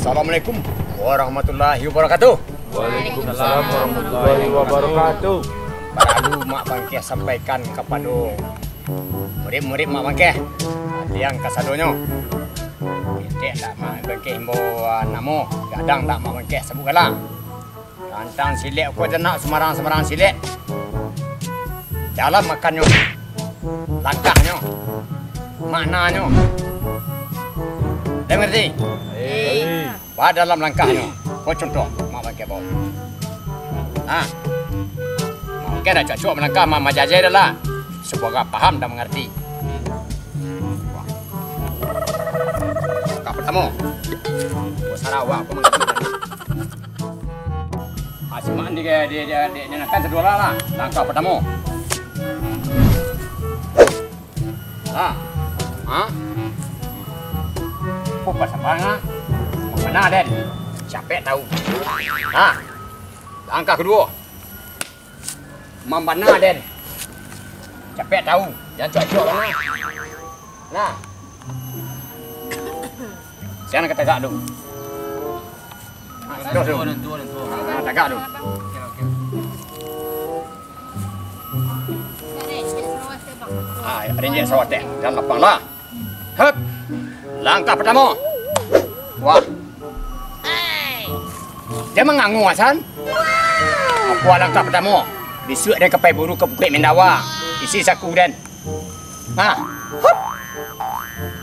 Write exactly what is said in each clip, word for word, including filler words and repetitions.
Assalamualaikum warahmatullahi wabarakatuh. Waalaikumsalam warahmatullahi wabarakatuh. Baralu Mak Bangkeh sampaikan kapado murid-murid Mak Bangkeh, yang kasadonyo. Ketek dak Mak Bangkeh imbau, ah, namo, gadang dak Mak Bangkeh sabuik gala. Tantang silek ko jan nak sumbarang-sumbarang silek. Dalam makannyo, langkahnyo, maknanyo. Dah mangarati? Ba dalam langkahnyo, ko contoh, Mak Bangkeh bao. Nah, Mak Bangkeh dak cocok malangkah, ma-, majajai dah lah. Supayo paham dah mangarati. Langkah partamo. Ko Sarawak ko mangarati. Ah, simak di, di, di, di, di, langkah sadolah lah. Langkah partamo. Ha? Ha? Ko pasambahan, ha? Mambana den. Capek tahu. Ha? Langkah kaduo. Mambana den. Capek tahu. Jan cuak-cuak bana. Nah. Siang ka tagak tu. Ha, situ, situ. Ha, tagak tu. Ah, rinjek sawatek. Jan lapang lah. Hep. Langkah partamo. Wah. Jan mangangu, Hasan. Apo langkah partamo? Bisuak den ka pai buru ka Bukik Mindawa. Isi saku den. Nah. Hep.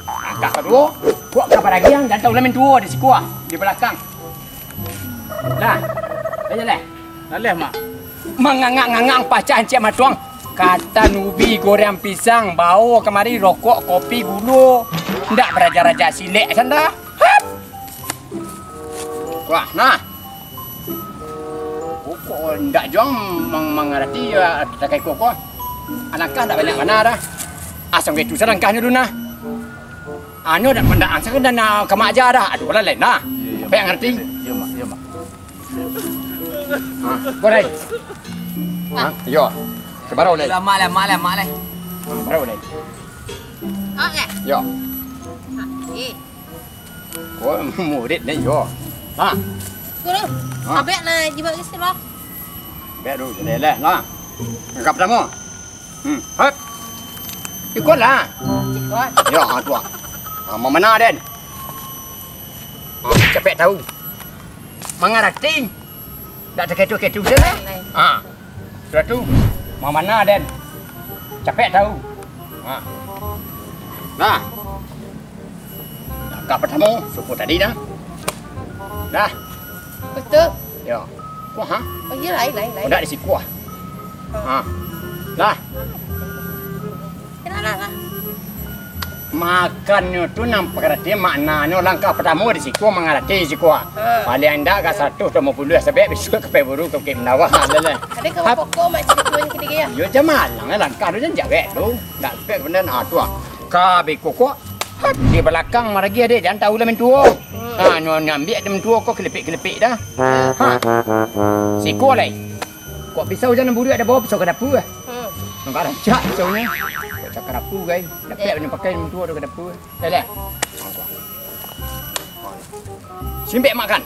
Langkah kaduo. Kuak ka baragiang, jan tau lah mintuo di siko, di balakang. Lah. Ayo lah. Alah, Mak. Mangangak-ngangak pacah ancik matuang. Katan ubi, goreng pisang, bao kamari rokok, kopi, gulo. Ndak baraja-raja silek sanda. Hap! Wah, nah. Kok ndak juo mang-, mangarati, ya, takai koko. Alangkah ndak banyak bana dah. Asam gitu salangkahnyo dulu nah. Anyo dak mandak angsa kan dan, ah, ka mak aja dah. Aduh, lah lain dah. Iyo, iyo, Mak. Apa yang ngarati? Iyo, Mak. Iyo, Mak. Ha, boleh. Ha, iyo. Sabarapo lai? Lah, Mak, lah, Mak, lah, Mak, lah. Ha, sabarapo lai? Oke. Yo. Ha, eh. Oh, murid ni yo. Ha. Guru, ha. Abek lah jimat ke sini, Bang. Abek dulu, leleh lah. Angkat pertama. Hmm, hop. Ikut lah. Ikut. Yo, ha, tu ah. Ha, mamana den. Ha, capek tahu. Mangarati. Ndak taketu-ketu se lah. Lain, lain. Ha. Sudah tu, mamana den. Capek tahu. Ha. Nah. Langkah partamo, suku tadi nah. Nah. Betul. Yo. Wah, ha? Oh, iya, lain, lain, lain. Oh, ndak di siku ah. Ha. Ha. Lah. Kena lah, lah. Makannyo tu nan pagarati maknanyo langkah partamo di siko mangarati siko. Ha. Paling indak ka saratuih limo puluah sabek bisuak ka pai buru ka Bukik Mandawa. Lah, lah. Ada ka pokok mak cerita ni ketiga ya? Yo, jan malang lah langkah tu, jan jawek tu. Ndak sepek bana nah tu ah. Ka beko kok. Di balakang maragi ade, jan tahu lah mintuo. Hmm. Ha, nyo, nyo ambiak mintuo ko kelepek-kelepek dah. Ha. Siko lai. Kok pisau jan buruak dah bawa pisau ka dapua. Hmm. Nang ka rancak pisaunyo. Kok cakar apu gai. Dapek nyo pakai mintuo tu ka dapua. Dah, dah. Simbek makan.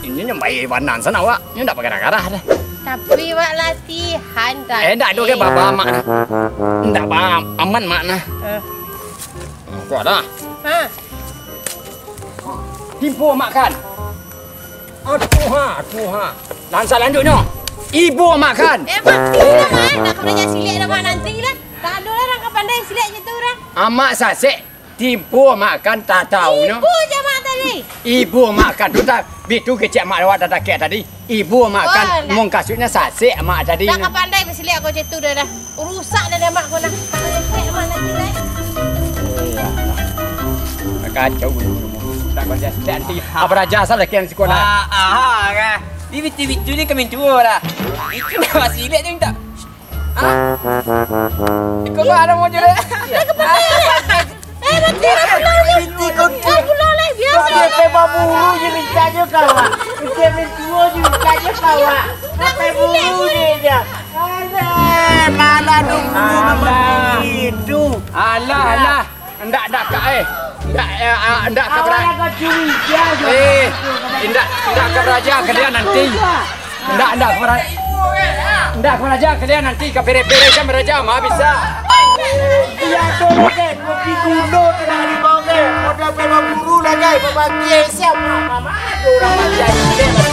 Inyo nyambai banan sana awak. Inyo ndak bagarah-garah dah. Tapi awak latihan tadi. Eh, ndak ado ke baba mak nah. Ndak ba aman mak nah. Eh. Kuat dah. Ha. Timpo makan. Aduh ha, aduh ha. Nan salanjutnyo, ibo makan. Eh, mati lah, Mak. Nak balajar silek dah, Mak, nanti lah. Tak ado lah urang ka pandai silek macam tu dah. Amak sasek. Timpo makan tataunyo. Ibo je mak tadi. Ibo makan tu tak, bitu kecek mak awak dah dakek tadi. Ibo makan, oh, mungkasuknyo sasek mak tadi. Dah ka pandai basiliak kau cak tu dah, dah. Rusak dah, dah mak kau dah. Kau cek mak lagi dah. Kacau guru-guru. Tak kerja, tak nanti. Apa raja asal lagi yang sekolah? Ah, ah, ah, kan. Di bitu-bitu ni kami tua lah. Itu dah basiliak ni minta. Iko mah ado mau jurek. Eh, mati lah pulau ni. Mati kau. Eh, pulau ni biasa. Kau dia pe babulu je minta je kau, ah. Dia minta je kau, ah. Sampai bulu je dia. Alah, malah dong bulu itu. Alah, alah. Ndak dakak, eh. Ndak, eh, ah, ndak ka Awak bara-, agak curiga juga. eh, ndak, ndak ka baraja kalian nanti. Ndak, ndak ka bara-, ndak ka baraja kalian nanti ka pere-pere jam baraja mah bisa. Iya tu, Raden. Kopi kuno tu dah di bawah, Raden. Modal memang guru lah, guys. Pemaki siap, mama. Ada orang mati aja.